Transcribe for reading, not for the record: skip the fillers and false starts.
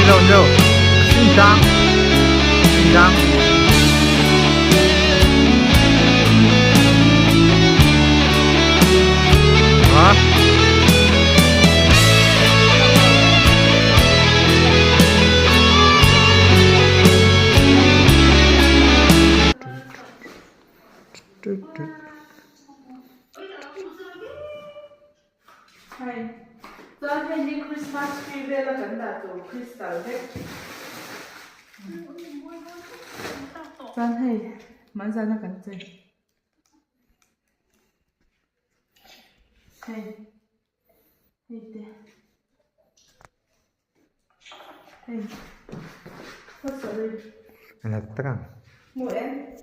Ni lo, ni lo. Sin tlang. Sin tlang. Ha? Hei chuan hei hi Christmas tree vela kan dah tur crystal vek chuan hei hmanzana kan chei hei hei te hei oh sorry Nat tak ang. Hmu em?